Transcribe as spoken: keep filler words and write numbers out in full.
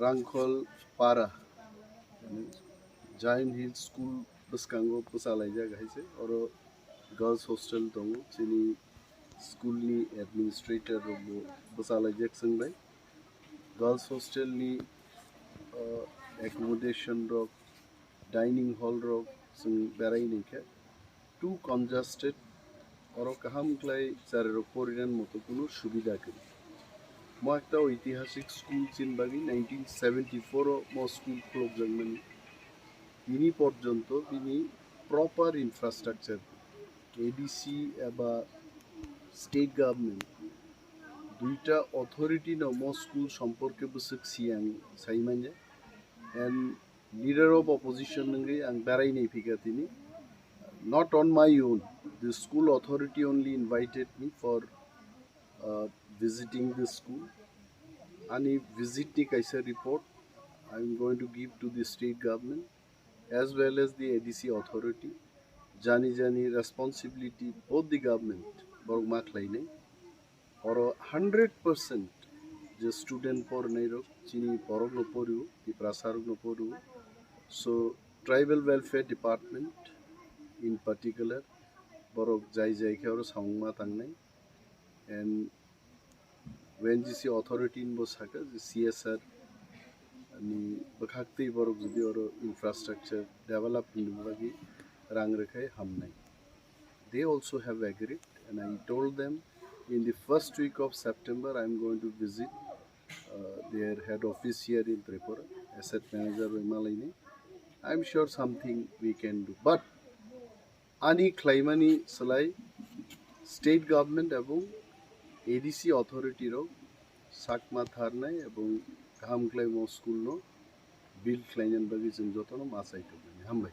Rangkhol Para, Jain Hill School bwskango bwchalaijak hai se, oro girls hostel tongo, chini school ni administrator rok bo bwchalaijak chwng bai. Girls hostel ni, uh, accommodation rok, dining hall rok chwng berai nai khe too congested, oro kaham khlai chari rok porinani moto kunu subida kwrwi. Mo ekta oitihasik school chini bagwi nineteen seventy four o mo school khulokjakmani. Tini porjonto bini proper infrastructure, A D C eba state government duita authority no mo school somporke bwswk siyang saimanya, and leader of opposition wngwi ang berai nai phika tini, not on my own. The school authority only invited me for, uh, visiting the school. Ani visit ni kaisa report I am going to give to the state government as well as the A D C authority. Jani jani responsibility both the government borok ma khlainai. Oro hundred percent je student pornai rok chini borok no porio, Tiprasa rok no porio. So tribal welfare department in particular borok jai jai khe oro samung ma tangnai, and O N G C authority ni bo saka je C S R ni bwkhak twi borok jodi oro infrastructure develop ni bagwi rang rwkhai hamnai. They also have agreed, and I told them in the first week of September I am going to visit, uh, their head office here in Tripura, asset manager bai malaini. I am sure something we can do, but ani khlaimani slai state government ebong A D C authority rok sakma tharnai ebong kaham khlaimo school no build khlainani bagwi chwng jotono ma chai tongmani. Hambai.